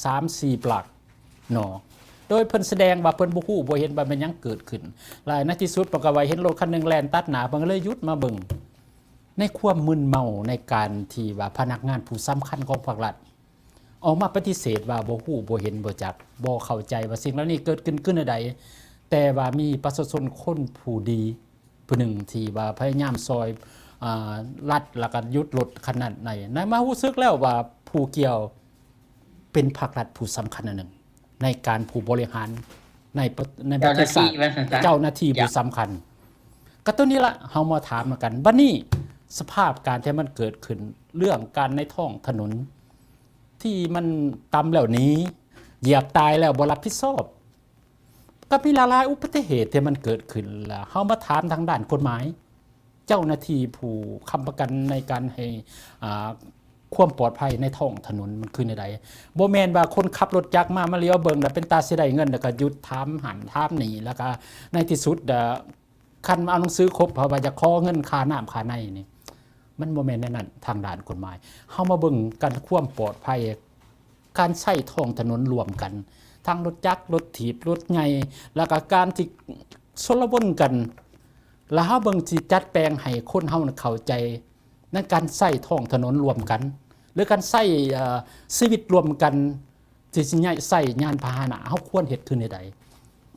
ສາມສີ່ປລັກເນາະ, ໂດຍເພິ່ນສະແດງວ່າເພິ່ນບໍ່ຮູ້ບໍ່ເຫັນວ່າແມ່ນຫຍັງເກີດຂຶ້ນ. ແລະ ໃນທີ່ສຸດເພິ່ນກໍວ່າເຫັນລົດຄັນໜຶ່ງແລ່ນຕັດໜ້າ ເພິ່ນກໍເລີຍຢຸດມາເບິ່ງ. ໃນຄວາມມຶນເມົາໃນການທີ່ວ່າພະນັກງານຜູ້ສຳຄັນຂອງພາກລັດອອກມາປະຕິເສດວ່າບໍ່ຮູ້ ບໍ່ເຫັນ ບໍ່ຈັກ ບໍ່ເຂົ້າໃຈວ່າສິ່ງເຫຼົ່ານີ້ເກີດຂຶ້ນຄືແນວໃດ, ແຕ່ວ່າມີປະຊາຊົນຄົນຜູ້ດີຜູ້ໜຶ່ງທີ່ວ່າພະຍາຍາມຊ່ອຍ ອາ ລັດ ແລ້ວກໍຢຸດລົດຄັນນັ້ນໄດ້ ໃນມາຮູ້ສຶກແລ້ວວ່າຜູ້ກ່ຽວ ເປັນພາກລັດຜູ້ສຳຄັນອັນໜຶ່ງ ໃນການຜູ້ບໍລິຫານໃນປະ ໃນປະເທດຊາດ ເຈົ້າໜ້າທີ່ວ່າຊັ້ນຊະ ເຈົ້າໜ້າທີ່ຜູ້ສຳຄັນ. ກໍຕົວນີ້ລະ ເຮົາມາຖາມນຳກັນ. ບັດນີ້ສະພາບການທີ່ມັນເກີດຂຶ້ນ ເລື່ອງການໃນທ້ອງຖະໜົນທີ່ມັນຕຳແລ້ວໜີ ຢຽບຕາຍແລ້ວບໍ່ຮັບຜິດຊອບ ກໍມີຫຼາຍໆອຸບັດຕິເຫດທີ່ມັນເກີດຂຶ້ນ ແລ້ວເຮົາມາຖາມທາງດ້ານກົດໝາຍ ເຈົ້າໜ້າທີ່ຜູ້ຄ້ຳປະກັນໃນການໃຫ້ ອ່າ ຄວາມປອດໄພໃນທ້ອງຖະໜົນມັນຄືແນວໃດ? ບໍ່ແມ່ນວ່າຄົນຂັບລົດຈັກມາ ມາຫຼຽວເບິ່ງແລ້ວເປັນຕາຊິໄດ້ເງິນ ແລ້ວກໍຢຸດຖາມຫັ້ນຖາມນີ້ ແລ້ວກໍໃນທີ່ສຸດ ເອີ ຄັນເອົາໜັງສືຄົບ ເພາະວ່າຈະຂໍເງິນຄ່ານ້ຳຄ່າໃນນີ້ ມັນບໍ່ແມ່ນແນວນັ້ນທາງດ້ານກົດໝາຍ. ເຮົາມາເບິ່ງກັນຄວາມປອດໄພ ການໃຊ້ທ້ອງຖະໜົນຮ່ວມກັນ ທັງລົດຈັກ, ລົດຖີບ, ລົດໃຫຍ່ ແລ້ວກໍການທີ່ຊົນລະວົນກັນ ແລ້ວເຮົາເບິ່ງຊິຈັດແປງໃຫ້ຄົນເຮົານັ້ນເຂົ້າໃຈໃນການໃຊ້ທ້ອງຖະໜົນຮ່ວມກັນ ຫຼື ການໃຊ້ ເອີ ຊີວິດຮ່ວມກັນ ທີ່ຊິໃຊ້ຍານພາຫະນະ ເຮົາຄວນເຮັດຄືແນວໃດ?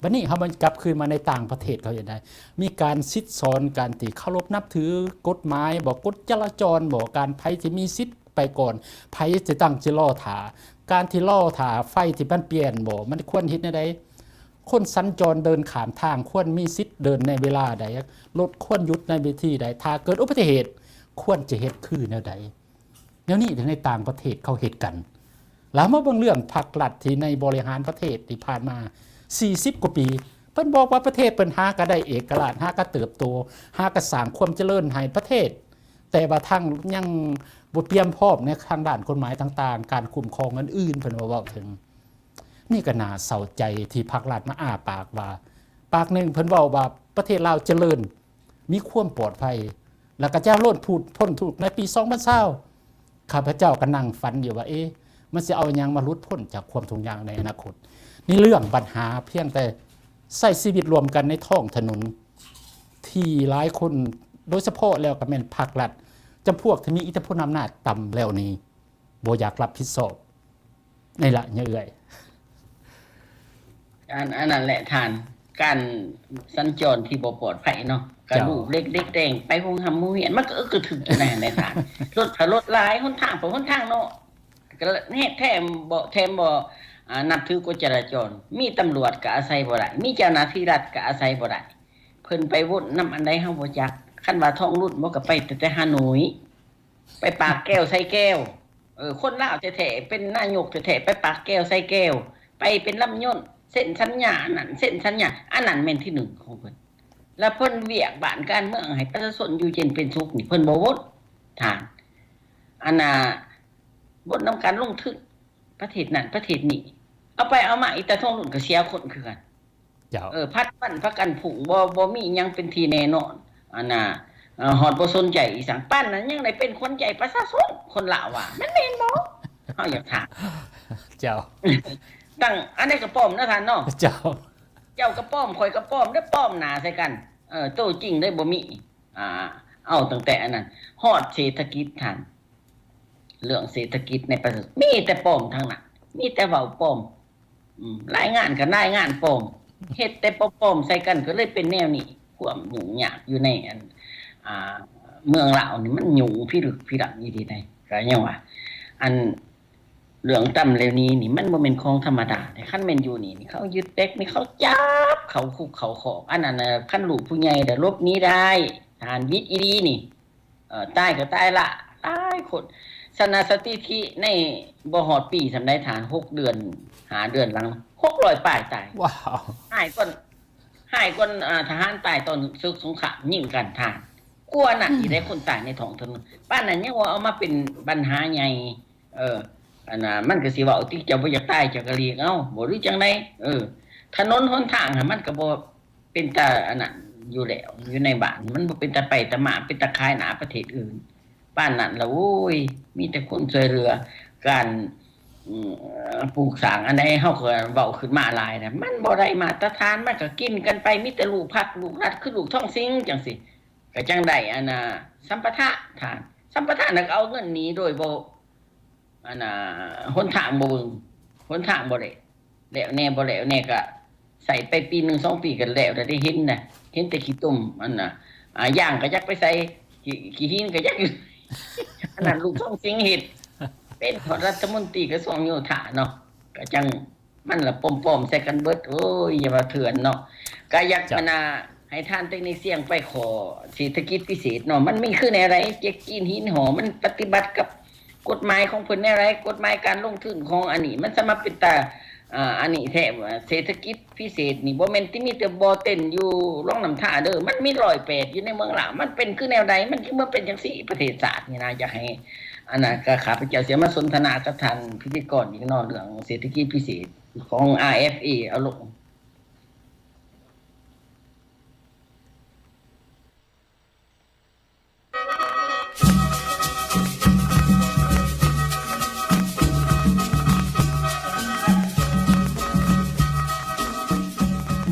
ບັດນີ້ເຮົາມາກັບຄືນມາໃນຕ່າງປະເທດ ເຂົາເຮັດໃດ? ມີການສິດສອນ ການທີ່ເຄົາລົບນັບຖືກົດໝາຍບໍ ກົດຈະລາຈອນບໍ ການໃຜທີ່ມີສິດໄປກ່ອນ ໃຜຊິຕັ້ງຊິລໍຖ້າ ການທີ່ລໍຖ້າໄຟທີ່ມັນປ່ຽນບໍ ມັນຄວນເຮັດແນວໃດ? ຄົນສັນຈອນເດີນຂ້າມທາງຄວນມີສິດເດີນໃນເວລາໃດ? ລົດຄວນຢຸດໃນເວທີໃດ? ຖ້າເກີດອຸບັດຕິເຫດ ຄວນຈະເຮັດຄືແນວໃດ? ແນວນີ້ໃນຕ່າງປະເທດເຂົາເຮັດກັນ. ລະມາເບິ່ງເລື່ອງພັກລັດທີ່ໃນບໍລິຫານປະເທດທີ່ຜ່ານມາສີ່ສິບກວ່າປີ ເພິ່ນບອກວ່າປະເທດເພິ່ນຫາກະໄດ້ເອກະລາດ ຫາກະເຕີບໂຕ ຫາກະສ້າງຄວາມຈະເລີນໃຫ້ປະເທດ ແຕ່ວ່າທາງຍັງບໍ່ຕຽມພ້ອມໃນທາງດ້ານກົດໝາຍຕ່າງໆ ການຄຸ້ມຄອງອື່ນໆ ເພິ່ນບໍ່ເວົ້າເຖິງ. ນີ້ກໍໜ້າເສົ້າໃຈທີ່ພັກລັດມາອ້າປາກວ່າ ປາກໜຶ່ງເພິ່ນເວົ້າວ່າປະເທດລາວຈະເລີນ ມີຄວາມປອດໄພ ແລ້ວກໍຈະລ້ນຜູ້ພົ້ນທຸກໃນປີສອງພັນຊາວ. ຂ້າພະເຈົ້າກໍນັ່ງຝັນຢູ່ວ່າ ເອ ມັນຊິເອົາຫຍັງມາຫຼຸດພົ້ນຈາກຄວາມທຸກຍາກໃນອະນາຄົດ? ໃນເລື່ອງບັນຫາພຽງແຕ່ໃຊ້ຊີວິດຮ່ວມກັນໃນທ້ອງຖະໜົນ ທີ່ຫຼາຍຄົນ ໂດຍສະເພາະແລ້ວກໍແມ່ນພັກລັດ ຈຳພວກທີ່ມີອິດທິພົນອຳນາດຕ່ຳແລ້ວນີ້ ບໍ່ຢາກຮັບຜິດຊອບໃນລະຍະເອື້ອຍ. ອັນ ອັນນັ້ນແຫຼະທ່ານ ການສັນຈອນທີ່ບໍ່ປອດໄພເນາະ ກະ ເຈົ້າ ລູກເລັກເດັກແດງໄປໂຮງຮ່ຳໂຮງຮຽນ ມັນກະອຶກກະທຶກຢູ່ໃນຫັ້ນແຫຼະທ່ານ. ລົດກະລົດຫຼາຍ ຫົນທາງກະຫົນທາງເນາະ ກະແຮກແຖມບໍ່ ແຖມບໍ່ ອາ ນັບຖືກົດຈະລາຈອນ ມີຕຳຫຼວດກະອາໄສບໍ່ໄດ້ ມີເຈົ້າໜ້າທີ່ລັດກະອາໄສບໍ່ໄດ້ ເພິ່ນໄປວົນນຳອັນໃດເຮົາບໍ່ຈັກ ຄັນວ່າທ້ອງຫຼຸດບໍ່ກະໄປແຕ່ ແຕ່ຮ່າໂນ້ຍ ໄປປາກແກ້ວໃສ່ແກ້ວ ເອີ ຄົນລາວແທ້ໆ ເປັນນາຍົກແທ້ໆ ໄປປາກແກ້ວໃສ່ແກ້ວ ໄປເປັນລຳຍົນ ເຊັນສັນຍາອັນນັ້ນເຊັນສັນຍາ ອັນນັ້ນແມ່ນທີໜຶ່ງຂອງເພິ່ນ ແລ້ວເພິ່ນວຽກບ້ານການເມືອງໃຫ້ປະຊາຊົນຢູ່ເຢັນເປັນສຸກນີ້ ເພິ່ນບໍ່ວົນທ່ານ ອັນນ່າ ບົດນຳການລົງທຶນ ປະເທດນັ້ນປະເທດນີ້ ເອົາໄປເອົາມາ ອີຕາທອງລຸນກໍເສຍຄົນຄືກັນ. ເຈົ້າ ເອີ ພັດວັນພາກັນພຸ້ງ ບໍ່ ບໍ່ມີຫຍັງເປັນທີ່ແນ່ນອນ ອັນນ່າ ເອີ ຮອດບໍ່ສົນໃຈອີ່ສັງ ປານນັ້ນຍັງໄດ້ເປັນຂວັນໃຈປະຊາຊົນ ຄົນລາວວ່າ ມັນແມ່ນບໍ່? ເຮົາຢາກຖາມ. ເຈົ້າ ຕັ້ງ ອັນໃດກໍປ້ອມເນາະທ່ານເນາະ. ເຈົ້າ ເຈົ້າກໍປ້ອມ ຂ້ອຍກໍປ້ອມ ແລະປ້ອມໜ້າໃສ່ກັນ ເອີ ໂຕຈິງໄດ້ບໍ່ມີ. ອ່າ ເອົາຕັ້ງແຕ່ອັນນັ້ນ ຮອດເສດຖະກິດທ່ານ ເລື່ອງເສດຖະກິດໃນປະເທດ ມີແຕ່ປ້ອມທັງນັ້ນ ມີແຕ່ເວົ້າປ້ອມ ອືມ ລາຍງານກໍລາຍງານປ້ອມ ເຮັດແຕ່ປ້ອມໆໃສ່ກັນ ກໍເລີຍເປັນແນວນີ້. ຄວາມຫຍຸ້ງຍາກຢູ່ໃນອັນ ອ່າ ເມືອງລາວນີ້ ມັນຫຍຸ້ງພິລຶກພິດັນອີ່ຫຼີໃດ໋ ກໍຍັງວ່າ ອັນ ເລື່ອງຕ່ຳເຫຼົ່ານີ້ນີ້ ມັນບໍ່ແມ່ນຂອງທຳມະດາເດ້ ຄັນແມ່ນຢູ່ນີ້ນີ້ ເຂົາຍຶດແປັກນີ້ ເຂົາຈັບເຂົ້າຄຸກເຂົ້າຄອກ ອັນນັ້ນນະ ຄັນລູກຜູ້ໃຫຍ່ລະຫຼົບໜີໄດ້ ທ່ານ ວິດອີ່ຫຼີນີ້ ເອີ ຕາຍກໍຕາຍລະ ຫຼາຍຄົນ ສະນະ ສະຖິຕິໃນບໍ່ຮອດປີສ່ຳໃດທ່ານ ຫົກເດືອນ ຫ້າເດືອນຫຼັງ ຫົກຮ້ອຍປາຍຕາຍ. ວ້າວ ຮ້າຍກວ່າ ຮ້າຍກວ່າ ອ່າ ທະຫານຕາຍຕອນເສິກສົງຄາມຍິງກັນທ່ານ ກວ່ານັ້ນອີກເດ້ ອືມ ຄົນຕາຍໃນທ້ອງຖະໜົນ ປານນັ້ນຍັງວ່າເອົາມາເປັນບັນຫາໃຫຍ່. ເອີ ອັນນ່າ ມັນກໍຊິເວົ້າຕິ ເຈົ້າບໍ່ຢາກຕາຍ ເຈົ້າກໍຫຼີກເອົາບໍ ຫຼືຈັ່ງໃດ? ເອີ ຖະໜົນຫົນທາງຫັ້ນ ມັນກໍບໍ່ເປັນຕາອັນນັ້ນຢູ່ແລ້ວ ຢູ່ໃນບ້ານ ມັນບໍ່ເປັນຕາໄປຕາມາ ເປັນຕາຂາຍໜ້າປະເທດອື່ນ ປານນັ້ນລະ. ໂອ້ຍ ມີແຕ່ຄົນຊ່ວຍເຫຼືອ ການ ອືມ ປູກສ້າງອັນໃດ ເຮົາກໍເວົ້າຂຶ້ນມາຫຼາຍນະ ມັນບໍ່ໄດ້ມາດຕະຖານ ມັນກໍກິນກັນໄປ ມີແຕ່ລູກພັກລູກລັດ ຄືລູກທອງສິງຈັ່ງຊີ້. ກໍຈັ່ງໄດ້ອັນນ່າ ສຳປະທານ ສຳປະທານ ແລ້ວກໍເອົາເງິນໜີໂດຍບໍ່ ອັນນ່າ ຫົນທາງບໍ່ເບິ່ງ ຫົນທາງບໍ່ໄດ້ ແລ້ວແດ່ບໍ່ແລ້ວແດ່ ກໍໃຊ້ໄປປີໜຶ່ງສອງປີກໍແລ້ວ ແລ້ວໄດ້ເຫັນນະ ເຫັນແຕ່ຂີ້ຕົມ ອັນນ່າ ອ່າ ຢາງກໍຢາກໄປໃສ່ ຂີ້ ຂີ້ຫີນກໍຢາກຢູ່ ອັນນັ້ນລູກທອງສິງເຮັດ ເປັນຮອດລັດຖະມົນຕີກະຊວງໂຍທາເນາະ ກໍຈັ່ງ ມັນລະປ້ອມໆໃສ່ກັນເບິດ ໂອ້ຍ ຢ່າວ່າເຖື່ອນເນາະ ກະຢາກ ເຈົ້າ ອັນນ່າ ໃຫ້ທ່ານເຕັກນິກຊຽງໄປຂໍເສດຖະກິດພິເສດເນາະ ມັນມີຄືແນວໃດ ເຈັກຈີນຫີນຫໍ່ ມັນປະຕິບັດກັບກົດໝາຍຂອງເພິ່ນແນວໃດ ກົດໝາຍການລົງທຶນຂອງອັນນີ້ ມັນສາມາດເປັນຕາ ອ່າ ອັນນີ້ແທ້ວ່າ ເສດຖະກິດພິເສດນີ້ ບໍ່ແມ່ນທີ່ມີແຕ່ບໍ່ເຕັນຢູ່ຫຼວງນ້ຳທາເດີ ມັນມີຮ້ອຍແປດຢູ່ໃນເມືອງລາວ ມັນເປັນຄືແນວໃດ ມັນຄືມາເປັນຈັ່ງຊີ້ ປະເທດຊາດນີ້ນະ ຢາກໃຫ້ ອັນນັ້ນກໍຂ້າພະເຈົ້າຊິມາສົນທະນາກັບທ່ານພິທີກອນອີກເນາະ ເລື່ອງເສດຖະກິດພິເສດຂອງ ອາ ເອັຟ ເອ ເອົາລົງ.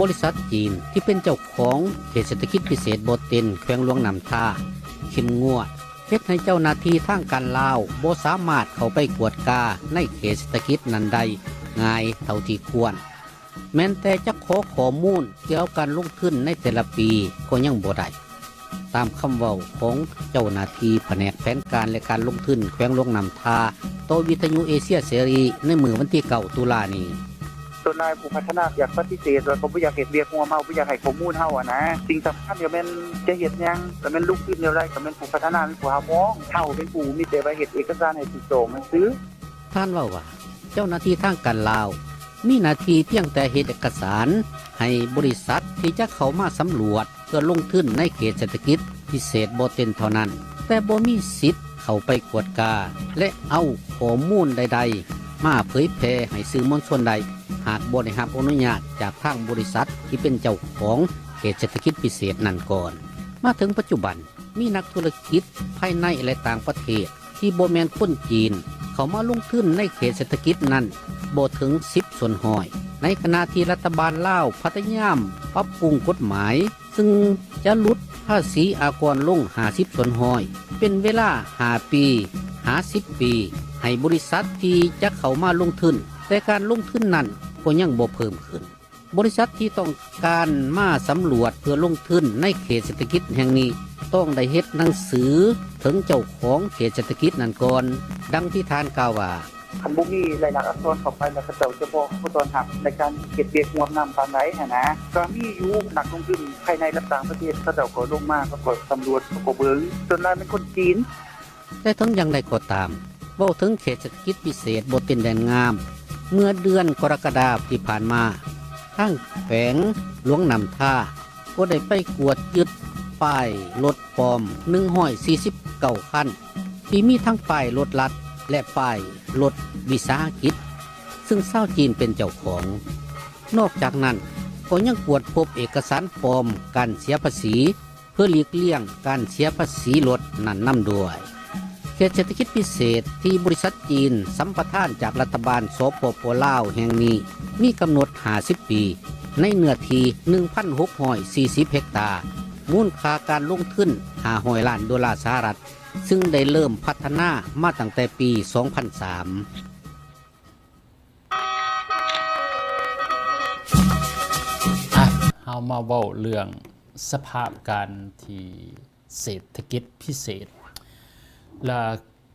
ບໍລິສັດຈີນທີ່ເປັນເຈົ້າຂອງເຂດເສດຖະກິດພິເສດບໍ່ເຕັນ ແຂວງຫຼວງນ້ຳທາ ເຂັ້ມງວດ ເຮັດໃຫ້ເຈົ້າໜ້າທີ່ທາງການລາວບໍ່ສາມາດເຂົ້າໄປກວດກາໃນເຂດເສດຖະກິດນັ້ນໄດ້ງ່າຍເທົ່າທີ່ຄວນ. ແມ່ນແຕ່ຈະຂໍຂໍ້ມູນກ່ຽວກັບການລົງທຶນໃນແຕ່ລະປີກໍຍັງບໍ່ໄດ້. ຕາມຄຳເວົ້າຂອງເຈົ້າໜ້າທີ່ພະແນກແຜນການ ແລະ ການລົງທຶນແຂວງຫຼວງນ້ຳທາ ຕໍ່ວິທະຍຸເອເຊຍເສລີໃນມື້ວັນທີເກົ້າ ຕຸລານີ້. ສ່ວນຫຼາຍຜູ້ພັດທະນາຢາກປະຕິເສດ ແລ້ວກໍບໍ່ຢາກເຮັດວຽກຮ່ວມເຮົາ ບໍ່ຢາກໃຫ້ຂໍ້ມູນເຮົາຫັ້ນນະ. ສິ່ງສຳຄັນກໍແມ່ນຈະເຮັດຫຍັງ ກໍແມ່ນລົງທຶນແນວໃດ ກໍແມ່ນຜູ້ພັດທະນາເປັນຜູ້ຮັບຮອງ. ເຮົາເປັນຜູ້ມີແຕ່ວ່າເຮັດເອກະສານໃຫ້ຖືກຕ້ອງຊື່ໆ. ທ່ານເວົ້າວ່າ ເຈົ້າໜ້າທີ່ທາງການລາວມີໜ້າທີ່ພຽງແຕ່ເຮັດເອກະສານໃຫ້ບໍລິສັດທີ່ຈະເຂົ້າມາສຳຫຼວດເພື່ອລົງທຶນໃນເຂດເສດຖະກິດພິເສດບໍ່ເຕັນເທົ່ານັ້ນ, ແຕ່ບໍ່ມີສິດເຂົ້າໄປກວດກາ ແລະ ເອົາຂໍ້ມູນໃດໆມາເຜີຍແຜ່ໃຫ້ສື່ມວນຊົນໄດ້ ຫາກບໍ່ໄດ້ຮັບອະນຸຍາດຈາກທາງບໍລິສັດທີ່ເປັນເຈົ້າຂອງເຂດເສດຖະກິດພິເສດນັ້ນກ່ອນ. ມາເຖິງປັດຈຸບັນ, ມີນັກທຸລະກິດພາຍໃນ ແລະ ຕ່າງປະເທດທີ່ບໍ່ແມ່ນຄົນຈີນ ເຂົ້າມາລົງທຶນໃນເຂດເສດຖະກິດນັ້ນບໍ່ເຖິງສິບສ່ວນຮ້ອຍ, ໃນຂະນະທີ່ລັດຖະບານລາວພະຍາຍາມປັບປຸງກົດໝາຍ ຊຶ່ງຈະຫຼຸດພາສີອາກອນລົງຫ້າສິບສ່ວນຮ້ອຍ ເປັນເວລາຫ້າປີຫາສິບປີ ໃຫ້ບໍລິສັດທີ່ຈະເຂົ້າມາລົງທຶນ, ແຕ່ການລົງທຶນນັ້ນກໍຍັງບໍ່ເພີ່ມຂຶ້ນ. ບໍລິສັດທີ່ຕ້ອງການມາສຳຫຼວດເພື່ອລົງທຶນໃນເຂດເສດຖະກິດແຫ່ງນີ້ ຕ້ອງໄດ້ເຮັດໜັງສືເຖິງເຈົ້າຂອງເຂດເສດຖະກິດນັ້ນກ່ອນ, ດັ່ງທີ່ທ່ານກ່າວວ່າ. ຄັນບໍ່ມີລາຍລັກອັກສອນເຂົ້າໄປແລ້ວ ເຂົາເຈົ້າຈະບໍ່ ບໍ່ຕ້ອນຮັບໃນການເຮັດວຽກຮ່ວມນຳປານໃດຫັ້ນນະ. ກໍມີຢູ່ນັກລົງທຶນພາຍໃນ ແລະ ຕ່າງປະເທດ ເຂົາເຈົ້າກໍລົງມາ ເຂົາກໍສຳຫຼວດ ເຂົາກໍເບິ່ງ, ສ່ວນຫຼາຍແມ່ນຄົນຈີນ. ແຕ່ເຖິງຢ່າງໃດກໍຕາມ, ເວົ້າເຖິງເຂດເສດຖະກິດພິເສດບໍ່ເຕັນແດນງາມ, ເມື່ອເດືອນກໍລະກະດາທີ່ຜ່ານມາ, ທາງແຂວງຫຼວງນ້ຳທາ ກໍໄດ້ໄປກວດຍຶດປ້າຍລົດປອມໜຶ່ງຮ້ອຍສີ່ສິບເກົ້າຄັນ ທີ່ມີທັງປ້າຍລົດລັດ ແລະ ປ້າຍລົດວິສາຫະກິດ ຊຶ່ງຊາວຈີນເປັນເຈົ້າຂອງ. ນອກຈາກນັ້ນ, ກໍຍັງກວດພົບເອກະສານປອມການເສຍພາສີ ເພື່ອຫຼີກລ່ຽງການເສຍພາສີລົດນັ້ນນຳດ້ວຍ. ເຂດເສດຖະກິດພິເສດທີ່ບໍລິສັດຈີນສຳປະທານຈາກລັດຖະບານ ສປປ ລາວ ແຫ່ງນີ້ ມີກຳນົດຫ້າສິບປີ ໃນເນື້ອທີ່ໜຶ່ງພັນຫົກຮ້ອຍສີ່ສິບເຮັກຕາ, ມູນຄ່າການລົງທຶນຫ້າຮ້ອຍລ້ານໂດລາສະຫະລັດ, ຊຶ່ງໄດ້ເລີ່ມພັດທະນາມາຕັ້ງແຕ່ປີສອງພັນສາມ. ອ່ະ ເຮົາມາເວົ້າເລື່ອງສະພາບການທີ່ເສດຖະກິດພິເສດ ແລະ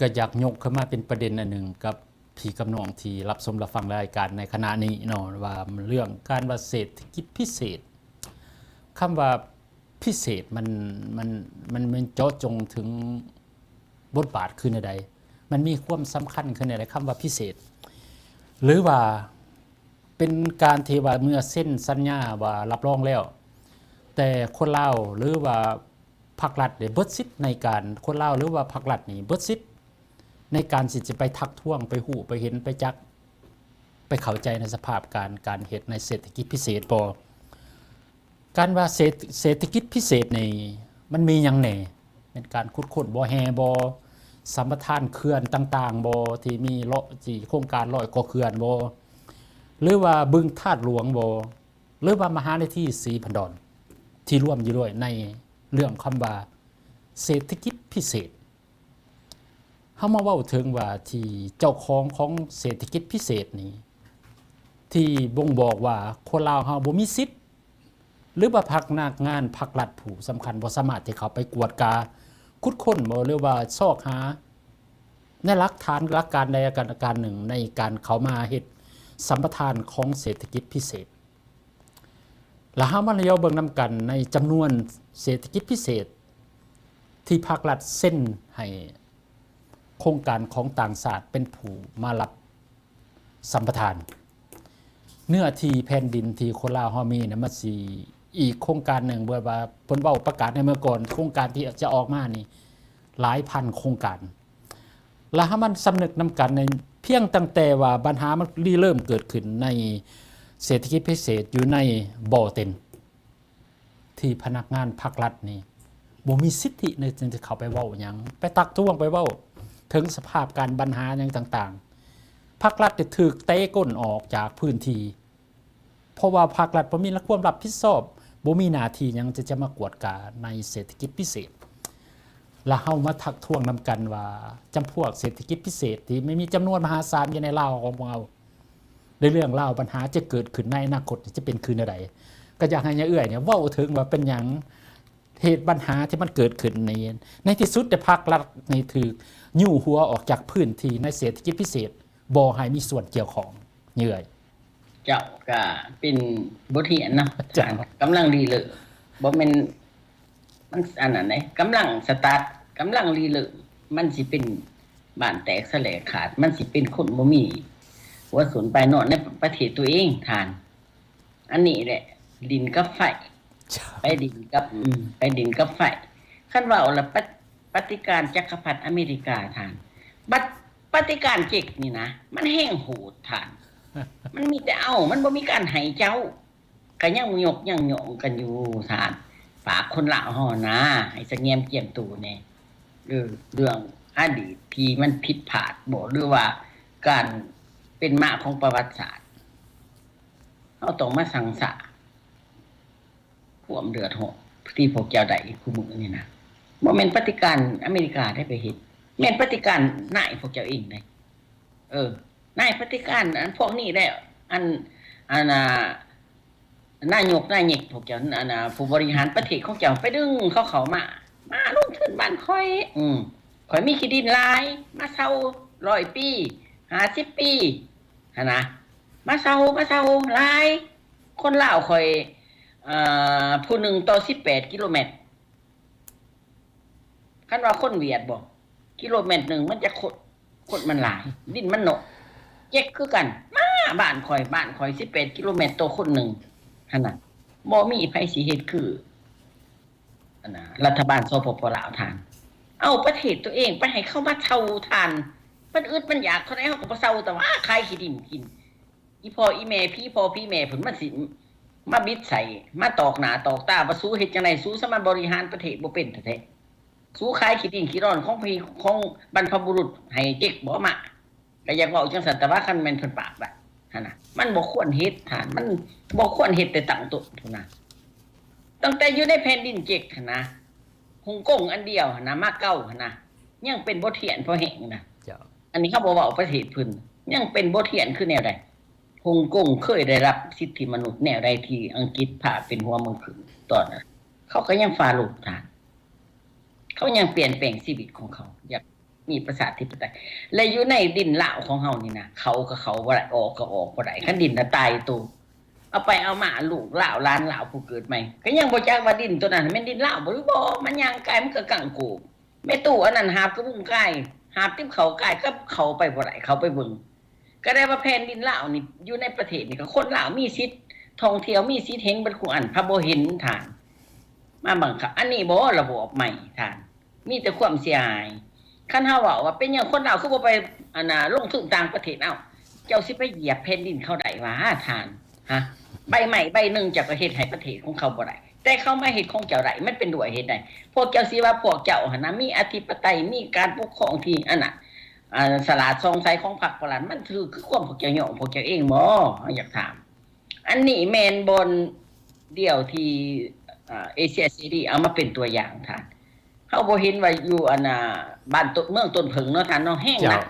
ກໍຢາກຍົກຂຶ້ນມາເປັນປະເດັນອັນໜຶ່ງກັບພີ່ກັບນ້ອງທີ່ຮັບຊົມຮັບຟັງລາຍການໃນຂະນະນີ້ເນາະ ວ່າເລື່ອງການວ່າເສດຖະກິດພິເສດ, ຄຳວ່າ ພິເສດ ມັນ ມັນ ມັນ ມັນເຈາະຈົງເຖິງບົດບາດຄືແນວໃດ? ມັນມີຄວາມສຳຄັນຄືແນວໃດ ຄຳວ່າພິເສດ? ຫຼືວ່າເປັນການທີ່ວ່າເມື່ອເຊັນສັນຍາວ່າຮັບຮອງແລ້ວ, ແຕ່ຄົນລາວ ຫຼືວ່າພັກລັດໄດ້ເບິດສິດໃນການ, ຄົນລາວ ຫຼືວ່າພັກລັດນີ້ເບິດສິດໃນການທີ່ຈະໄປທັກທ້ວງ, ໄປຮູ້, ໄປເຫັນ, ໄປຈັກ, ໄປເຂົ້າໃຈໃນສະພາບການ, ການເຮັດໃນເສດຖະກິດພິເສດບໍ່? ການວ່າເສດ ເສດຖະກິດພິເສດນີ້ ມັນມີຫຍັງແດ່? ແມ່ນການຂຸດຄົ້ນບໍ່ແຮ່ບໍ່? ສຳປະທານເຂື່ອນຕ່າງໆບໍ່? ທີ່ມີເລາະ ທີ່ໂຄງການຮ້ອຍກວ່າເຂື່ອນບໍ່? ຫຼືວ່າບຶງທາດຫຼວງບໍ່? ຫຼືວ່າມະຫາວິທະຍາໄລສີພັນດອນ ທີ່ລວມຢູ່ດ້ວຍໃນເລື່ອງຄຳວ່າ ເສດຖະກິດພິເສດ ເຮົາມາເວົ້າເຖິງວ່າທີ່ເຈົ້າຂອງຂອງເສດຖະກິດພິເສດນີ້ ທີ່ບົ່ງບອກວ່າຄົນລາວເຮົາບໍ່ມີສິດ ຫຼືວ່າພະນັກງານພັກລັດຜູ້ສຳຄັນບໍ່ສາມາດທີ່ເຂົ້າໄປກວດກາຂຸດຄົ້ນບໍ່ ຫຼືວ່າຊອກຫາໃນຫຼັກຖານຫຼັກການໃດການໜຶ່ງໃນການເຂົ້າມາເຮັດສຳປະທານຂອງເສດຖະກິດພິເສດ. ລະເຮົາມາລຽວເບິ່ງນຳກັນໃນຈຳນວນເສດຖະກິດພິເສດທີ່ພັກລັດເຊັນໃຫ້ໂຄງການຂອງຕ່າງຊາດເປັນຜູ້ມາລັບສຳປະທານ ເນື້ອທີ່ແຜ່ນດິນທີ່ຄົນລາວເຮົາມີນະ ມັນຊິອີກໂຄງການໜຶ່ງ ເບິ່ງວ່າເພິ່ນເວົ້າປະກາດໃນເມື່ອກ່ອນ ໂຄງການທີ່ຈະອອກມານີ້ຫຼາຍພັນໂຄງການ. ລະເຮົາມາສຳນຶກນຳກັນໃນ ພຽງຕັ້ງແຕ່ວ່າບັນຫາມັນລິເລີ່ມເກີດຂຶ້ນໃນເສດຖະກິດພິເສດຢູ່ໃນບໍ່ເຕັນ ທີ່ພະນັກງານພັກລັດນີ້ບໍ່ມີສິດທິໃນການຈະເຂົ້າໄປເວົ້າຫຍັງ ໄປຕັກທ້ວງ ໄປເວົ້າເຖິງສະພາບການບັນຫາຫຍັງຕ່າງໆ. ພັກລັດໄດ້ຖືກເຕະກົ້ນອອກຈາກພື້ນທີ່ ເພາະວ່າພັກລັດບໍ່ມີຄວາມຮັບຜິດຊອບ ບໍ່ມີໜ້າທີ່ຫຍັງທີ່ຈະມາກວດກາໃນເສດຖະກິດພິເສດ. ລະເຮົາມາທັກທ້ວງນຳກັນວ່າ ຈຳພວກເສດຖະກິດພິເສດທີ່ມັນມີຈຳນວນມະຫາສານຢູ່ໃນລາວຂອງພວກເຮົາ ໃນເລື່ອງລາວບັນຫາຈະເກີດຂຶ້ນໃນອະນາຄົດຈະເປັນຄືແນວໃດ ກໍຢາກໃຫ້ຍາເອື້ອຍນີ້ເວົ້າເຖິງວ່າເປັນຫຍັງ ເຫດບັນຫາທີ່ມັນເກີດຂຶ້ນນີ້ ໃນທີ່ສຸດແລ້ວພັກລັດນີ້ຖືກຍູ້ຫົວອອກຈາກພື້ນທີ່ໃນເສດຖະກິດພິເສດ ບໍ່ໃຫ້ມີສ່ວນກ່ຽວຂ້ອງເຫື່ອຍ. ເຈົ້າ ກະເປັນບົດຮຽນເນາະ ເຈົ້າ ກຳລັງລີເລີ ບໍ່ແມ່ນ ມັນອັນນັ້ນເດ້ ກຳລັງສະຕາດ ກຳລັງລີເລີ ມັນຊິເປັນບ້ານແຕກສະແຫຼກຂາດ ມັນຊິເປັນຄົນບໍ່ມີຫົວສົນປາຍນອນໃນປະເທດຕົວເອງທ່ານ. ອັນນີ້ແຫຼະ ດິນກັບໄຟ ເຈົ້າ ໄປດິນກັບ ອືມ ໄປດິນກັບໄຟ. ຄັນເວົ້າລະ ປະ ປະຕິການຈັກກະພັດອາເມລິກາທ່ານ ບັດປະຕິການເຈັກນີ້ນະ ມັນແຮງໂຫດທ່ານ ມັນມີແຕ່ເອົາ ມັນບໍ່ມີການໃຫ້ເຈົ້າ ກະຍັງຍົກຍັງຍ້ອງກັນຢູ່ທ່ານ. ຝາກຄົນລາວເຮົານະ ໃຫ້ສະແງມກຽມໂຕແດ່ ເອີ ເລື່ອງອະດີດທີ່ມັນຜິດພາດບໍ ຫຼືວ່າການເປັນມາຂອງປະຫວັດສາດ ເຮົາຕ້ອງມາສັງສາ ຄວາມເດືອດຮ້ອນທີ່ພວກເຈົ້າໄດ້ຄູ່ມື້ນີ້ນະ ບໍ່ແມ່ນປະຕິການອາເມລິກາໄດ້ໄປເຮັດ ແມ່ນປະຕິການນາຍພວກເຈົ້າເອງເດ້. ເອີ ນາຍປະຕິການ ອັນພວກນີ້ແຫຼະ ອັນ ອັນ ອ່າ ນາຍົກນາເຫຍົກພວກເຈົ້າ ອັນ ອ່າ ຜູ້ບໍລິຫານປະເທດຂອງເຈົ້າ ໄປດຶງເຂົາເຂົ້າມາ ມາລົງທຶນບ້ານຂ້ອຍ ອືມ ຂ້ອຍມີທີ່ດິນຫຼາຍ ມາເຊົ່າຮ້ອຍປີ ຫ້າສິບປີ ຫັ້ນນະ ມາເຊົ່າ ມາເຊົ່າຫຼາຍ. ຄົນລາວຂ້ອຍ ເອີ ຜູ້ໜຶ່ງຕໍ່ສິບແປດກິໂລແມັດ ຄັນວ່າຄົນຫວຽດບໍ ກິໂລແມັດໜຶ່ງມັນຈະຄົນ ຄົນມັນຫຼາຍ ດິນມັນໜ້ອຍ. ເຈັກຄືກັນ ມາບ້ານຂ້ອຍ ບ້ານຂ້ອຍສິບແປດກິໂລແມັດຕໍ່ຄົນໜຶ່ງ ຫັ້ນນະ ບໍ່ມີໃຜຊິເຮັດຄື ອັນນະ ລັດຖະບານ ສປປ ລາວທ່ານ ເອົາປະເທດຕົວເອງໄປໃຫ້ເຂົາມາເຊົ່າທ່ານ. ມັນອຶດມັນຢາກເທົ່າໃດເຮົາກໍບໍ່ເຊົ່າ ແຕ່ວ່າຂາຍທີ່ດິນກິນ. ອີພໍ່ອີແມ່ ຜີພໍ່ຜີແມ່ພຸ້ນ ມັນຊິມາບິດໃສ່ ມາຕອກໜ້າຕອກຕາວ່າ ສູເຮັດຈັ່ງໃດ ສູສາມາດບໍລິຫານປະເທດບໍ່ເປັນແທ້ໆ. ສູຂາຍຂີ້ດິນຂີ້ດອນຂອງພີ່ ຂອງບັນພະບຸລຸດໃຫ້ເຈັກບໍ່ມາ. ກໍຢາກເວົ້າຈັ່ງຊັ້ນ ແຕ່ວ່າຄັນແມ່ນເພິ່ນປາກໄດ້ຫັ້ນນະ ມັນບໍ່ຄວນເຮັດທ່ານ ມັນບໍ່ຄວນເຮັດແຕ່ຕັ້ງຕົ້ນພຸ້ນນະ. ຕັ້ງແຕ່ຢູ່ໃນແຜ່ນດິນເຈັກຫັ້ນນະ ຮົງກົງອັນດຽວຫັ້ນນະ ມາເກົ້າຫັ້ນນະ ຍັງເປັນບົດຮຽນພໍແຮງນະ. ເຈົ້າ ອັນນີ້ເຮົາບໍ່ເວົ້າປະເທດເພິ່ນ ຍັງເປັນບົດຮຽນຄືແນວໃດ? ຮົງກົງເຄີຍໄດ້ຮັບສິດທິມະນຸດແນວໃດທີ່ອັງກິດພາເປັນຫົວເມືອງຂຶ້ນຕອນນັ້ນ? ເຂົາກໍຍັງຟາໂລກທ່ານ ເຂົາຍັງປ່ຽນແປງຊີວິດຂອງເຂົາ ຢາກມີປະຊາທິປະໄຕ ແລະ ຢູ່ໃນດິນລາວຂອງເຮົານີ້ນະ ເຂົ້າກໍເຂົ້າບໍ່ໄດ້ ອອກກໍອອກບໍ່ໄດ້ ຄັນດິນນະຕາຍໂຕ. ເອົາໄປເອົາມາ ລູກລາວຫຼານລາວຜູ້ເກີດໃໝ່ ກໍຍັງບໍ່ຈັກວ່າດິນໂຕນັ້ນແມ່ນດິນລາວບໍ່ ຫຼືບໍ່ ມັນຍ່າງກາຍ ມັນກໍກັງໂກງ. ແມ່ຕູ້ອັນນັ້ນຫາບກະບຸງກາຍ ຫາບຕິບເຂົ້າກາຍ ກໍເຂົ້າໄປບໍ່ໄດ້ ເຂົ້າໄປເບິ່ງ ກໍໄດ້ວ່າແຜ່ນດິນລາວນີ້ ຢູ່ໃນປະເທດນີ້ ກໍຄົນລາວມີສິດທ່ອງທ່ຽວ ມີສິດເຫັນເບິດຄູ່ອັນ ພະບໍ່ເຫັນທ່ານ ມາບັງຄັບ. ອັນນີ້ບໍ່ລະບອບໃໝ່ທ່ານ ມີແຕ່ຄວາມເສຍຫາຍ. ຄັນເຮົາເວົ້າວ່າ ເປັນຫຍັງຄົນລາວຄືບໍ່ໄປ ອັນນ່າ ລົງທຶນຕ່າງປະເທດ? ເອົ້າ ເຈົ້າຊິໄປຢຽບແຜ່ນດິນເຂົາໄດ້ຫວາທ່ານ? ຮະ ໃບໄມ້ໃບໜຶ່ງເຈົ້າກໍເຮັດໃຫ້ປະເທດຂອງເຂົາບໍ່ໄດ້ ແຕ່ເຂົາມາເຮັດຂອງເຈົ້າໄດ້ ມັນເປັນດ້ວຍເຫດໃດ? ພວກເຈົ້າຊິວ່າພວກເຈົ້າຫັ້ນນະ ມີອະທິປະໄຕ ມີການປົກຄອງທີ່ອັນນ່າ ອາ ສະຫຼາດສ່ອງໃສຂອງພັກປະລັດ ມັນຖືກຄືຄວາມພວກເຈົ້າຍ້ອງພວກເຈົ້າເອງບໍ່? ເຮົາຢາກຖາມ. ອັນນີ້ແມ່ນບ່ອນດຽວທີ່ ອາ ເອເຊຍເສລີເອົາມາເປັນຕົວຢ່າງທ່ານ. ເຮົາບໍ່ເຫັນວ່າຢູ່ອັນນ່າ ບ້ານຕົ້ນ ເມືອງຕົ້ນເຜິ້ງເນາະທ່ານເນາະ ແຮງໜັກ